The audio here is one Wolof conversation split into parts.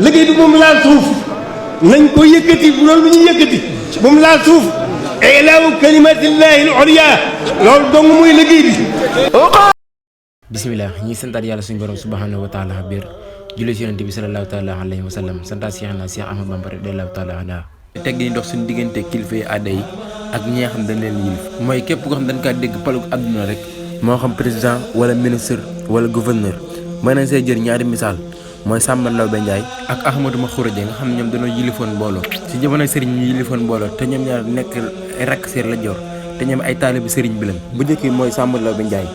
liggéey bi moom laal suuf nañ ko yëkkati bu loolu bu ñuy yëkkati moom laal suuf ilaahu kalimatillahi al-ulya loolu dong muy liggéey bi. bisimilah ñi santaat yàlla suñu borom subhanahu wa taala biir julli ci yonent bi sallallahu taala alayhi wa sallam santaat Cheikh Ahmadou Bamba radiyallahu taala anhu teg di dox suñu diggante kilifa yi aada yi ak ñi nga xam dañ leen yilif mooy képp koo xam dañ kaa dégg palug àdduna rek moo xam président wala ministre wala gouverneur mën nañ see jël ñaari misaal mooy Samba Laobé Ndiaye ak Ahmadou Makhoury Dieng nga xam ne ñoom dañoo yilifoon mbooloo ci jamono sëriñ ñu yilifoon mbooloo te ñoom ñaar nekk rakk seer la joor te ñoom ay taalibi sëriñ bi lañ bu njëkk mooy Samba Laobé Ndiaye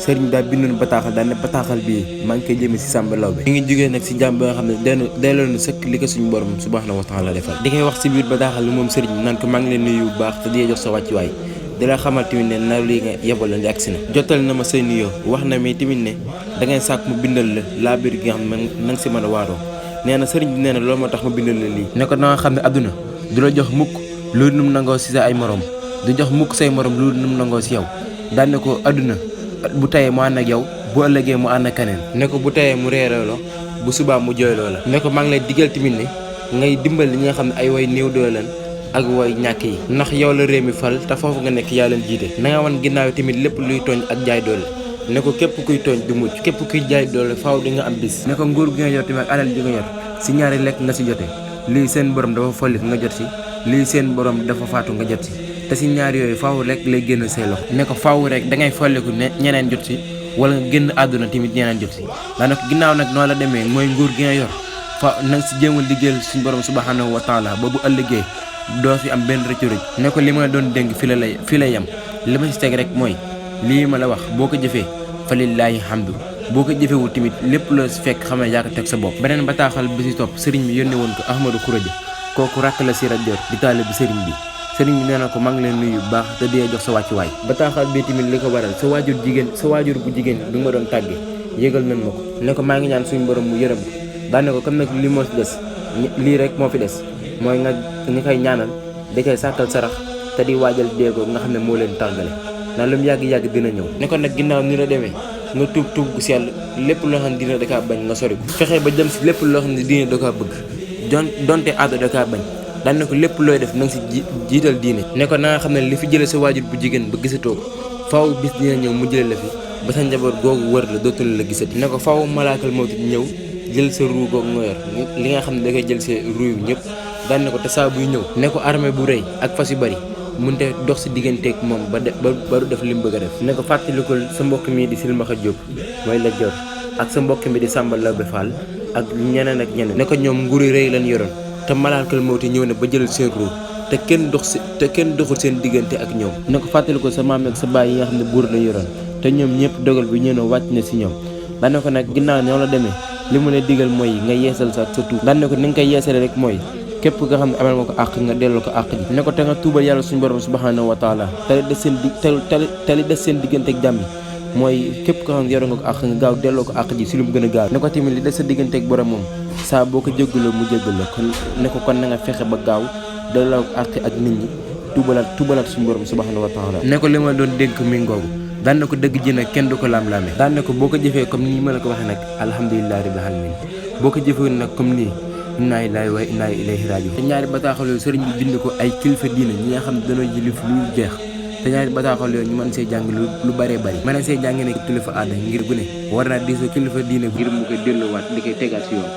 sëriñ daa bindoon bataaxal daal ne bataaxal bii maa ngi koy jëmee si Samba Laobé mi ngi jógee nag si jàmm ba nga xam ne delloo na sëkk li ko suñu borom subhanahu wa taala defal di koy wax si biir bataaxal bi moom sëriñ bi naan ko maa ngi leen nuyu bu baax te di jox sa wàccuwaay di la xamal tamit ne na lii nga yebal la di agsi na jotal na ma say nuyoo wax na mi tamit ne dangay sàkk mu bindal la laa biir gi nga xam ne na nga si mën a waaroo nee na sëriñ bi nee na loolu moo tax ma bindal la lii ne ko da nga xam ne adduna du la jox mukk loolu num nangoo si sa ay morom du jox mukk say morom loolu num nangoo si yow daan ne ko adduna bu tayee mu ànd ak yow bu ëllëgee mu ànd ak keneen ne ko bu tayee mu reeroo bu subaa mu jooyloo la ne ko maa ngi lay digal tamit ne ngay dimbal li nga xam ne ay way néew doole lan ak way ñàkk yi ndax yow la réew mi fal te foofu nga nekk yaa leen jiite na nga wan ginnaaw tamit lépp luy tooñ ak jaay doole ne ko képp kuy tooñ du mucc képp kuy jaay doole faaw di nga am bis ne ko nguur gi nga yor tamit ak alal ji nga yor si ñaari lekk nga si jote lii seen borom dafa follit nga jot si lii seen borom dafa faatu nga jot si te si ñaar yooyu faaw rek lay génn say loxo ne ko faaw rek dangay folliku ne ñeneen jot si wala nga génn àdduna tamit ñeneen jot si daanaka ginnaaw nag noonu la demee mooy nguur gi nga yor fa nanga si jéem a liggéeyal suñu borom subhanahu wa taala ba bu ëllëgee doo si am benn rëccu-rëcc ne ko li ma doon dénk fi la yem li ma si teg rek mooy lii ma la wax boo ko jëfee fa lillaahi hamdu boo ko jëfewul tamit lépp loo si fekk xam ne yaa ko teg sa bopp beneen bataaxal bi si topp sëriñ bi yónnee woon ko Ahmadou Makhoury Dieng kooku rakk la si rajoor di taale bi sëriñ bi nee na ko maa ngi leen nuyu bu baax te di jox sa wàccuwaay bataaxal bi tamit li ko waral sa waajur bu jigéen bi ma doon tàggee yëgal nañ ma ko ne ko maa ngi ñaan suñu borom mu yërëm ko daane ko comme nag li moo si des lii rek moo fi des mooy nga koy ñaanal da koy sàkkal sarax te di waajal déegoo nga xam ne moo leen tàggale naan lu mu yàgg-yàgg dina ñëw ne ko nag ginnaaw ni la demee nga tuub gu sell lépp loo xam ne dina da kaa bañ nga sori ko fexe ba jëm si lépp loo xam ne dina da kaa bëgg donte aada da kaa bañ daan ne ko lépp looy def na nga si jiital diine ne ko na nga xam ne li fi jële sa waajur bu jigéen ba gisatoo ko faaw bis dina ñëw mu jële la fi ba sa njaboot googu wër la dootul la gisati ne ko faaw malaakal mawti ñëw jël sa ruu googu nga yor li nga xam ne da koy jël sa ruu ñëpp daan ne ko te saa buy ñëw ne ko armée bu rëy ak fas yu bari munte dox si digganteeg moom ba du def li mu bëgg a def ne ko fàttalikul sa mbokk mi di Silmaxa Jóob mooy la jor ak sa mbokk mi di Samba Laobé Fall ak ñeneen ne ko ñoom nguuri rëy lañ yoroon te malaakal mawti ñëw ne ba jëlal seen ruu te kenn doxul seen diggante ak ñoom ne ko fàttalikul sa maam ak sa baay yi nga xam ne buur la yoroon te ñoom ñëpp dogal bi ñëw na wàcc na si ñoom daan ne ko nag ginnaaw ñoo la demee li mu ne digal mooy nga yeesal sa tuub daan ne ko ni nga koy yeesale rek mooy képp nga xam ne amal nga ko àq nga delloo ko àq ji ne ko te nga tuubal yàlla suñu borom subhanahu wa taala te li des seen diggante ak jàmm mooy képp ko xam ne yore nga ko àq nga gaaw delloo ko àq ji si lu mu gën a gaaw ne ko tamit li des sa diggante ak borom moom saa boo ko jéggaloo mu jéggal la kon ne ko kon na nga fexe ba gaaw delloo ko àq ak nit ñi tuubalaat suñu borom subhanahu wa taala ne ko li ma doon dénk mi ngoogu daan na ko dëgg ji nag kenn du ko laam-laamee daan na ko boo ko jëfee comme nii ma la ko waxee nag alhamdulillahi rabbil alamin boo ko jëfee nag comme nii inna lillahi wa inna ilayhi raji'un te ñaari bataaxal yooyu sëriñ bi bind ko ay kilifa diine ñi nga xam ne dañoo jëlif lu jeex te ñaari bataaxal yooyu ñu mën see jàng lu bëree bëri mën see jàng ne kilifa aada ngir gu ne war naa diisoo kilifa diine ngir mu koy delluwaat di koy tegaat si yoon